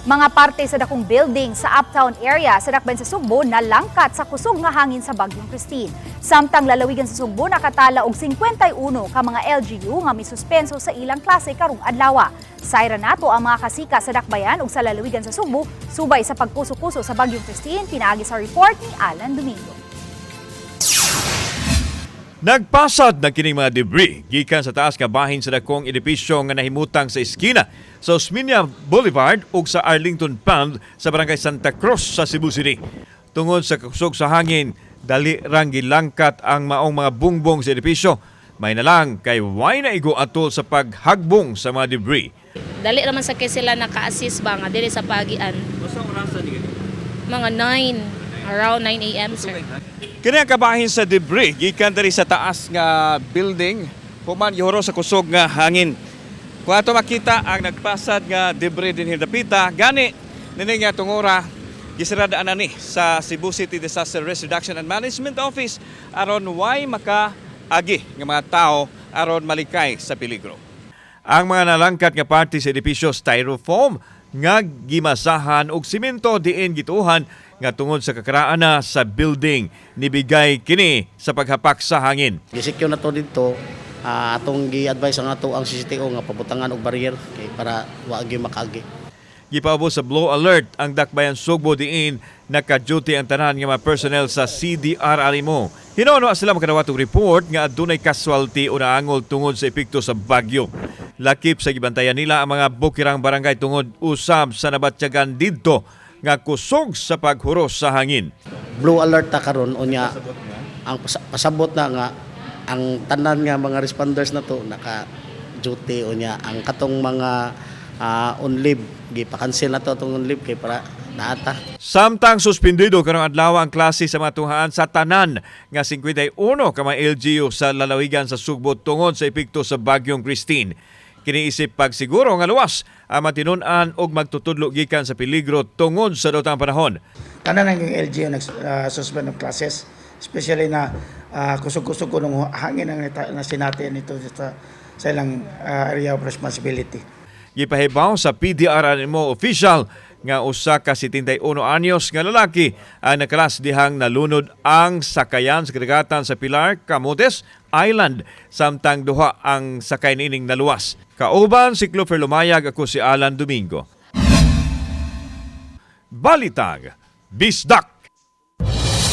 Mga parte sa dakong building sa Uptown area sa Dakbayan sa Sugbo nalangkat sa kusog nga hangin sa Bagyong Kristine. Samtang lalawigan sa Sugbo nakatala og 51 ka mga LGU nga misuspenso sa ilang klase karong adlaw. Sayra nato ang mga kasika sa Dakbayan ug sa lalawigan sa Sugbo subay sa pagpuso-puso sa Bagyong Kristine, pinaagi sa report ni Alan Domingo. Nagpasad na kining mga debris gikan sa taas nga bahin sa dakong edipisyo nga nahimutang sa eskina sa Osmeña Boulevard ug sa Arlington Pond sa Barangay Santa Cruz sa Cebu City. Tungod sa kusog sa hangin, dali rang gilangkat ang maong mga bungbong sa edipisyo. May na lang kay way na igo atol sa paghagbong sa mga debris. Dali raman sa kay sila naka-assist ba nga dili sa pagian. Mga 9, around 9 a.m., sir. Kini ang kabahin sa debris gikan diri sa taas nga building human gihuro sa kusog nga hangin. Kung ato makita ang nagpasad nga debris dinhi dapita, gani nini nga tungura gisirada na ni sa Cebu City Disaster Risk Reduction and Management Office aron way makaagi nga mga tao aron malikay sa peligro. Ang mga nalangkat nga parte sa edipisyo, styrofoam nga gimasahan og simento, diin gituhan nga tungod sa kakaraan na sa building nibigay kini sa paghapak sa hangin. Gisecure na to dito, atong gi-advise ang ato ang CCTO nga pabutangan og barrier kay para wa gyud makaagi. Gipaubos sa blue alert ang Dakbayan Sugbo, diin naka-duty ang tanan nga mga personnel sa CDRRMO. Hinuon wa sila makadawat og report nga adunay casualty o naangol tungod sa epekto sa bagyo. Lakip sa gibantayan nila ang mga bukirang barangay tungod usab sa nabatyagan didto nga kusog sa paghuros sa hangin. Blue alert ta karon, unya ang pasabot na nga ang tanan nga mga responders na to naka duty, unya ang katong mga on leave, gipa-cancel na to atong on leave kay para naata. Samtang suspendido karong adlaw ang klase sa mga tunghaan sa tanan nga 51 ka mga LGU sa lalawigan sa Sugbo tungod sa epekto sa Bagyong Kristine. Kini isip pagsiguro nga luwas ang matinun-an og magtutudlo gikan sa peligro tungod sa dotang panahon. Tanan ng LGU nag-suspend of classes, especially na kusog-kusog ko nung hangin ang na sinati nito sa ilang area of responsibility. Gipahibaw sa PDRRMO official nga usa ka 71 anyos nga lalaki ang nakalas dihang nalunod ang sakayan sa kadagatan sa Pilar, Camotes Island, samtang duha ang sakay niining naluwas. Kauban si Clover Lumayag, ako si Alan Domingo. Balitag, Bisdak!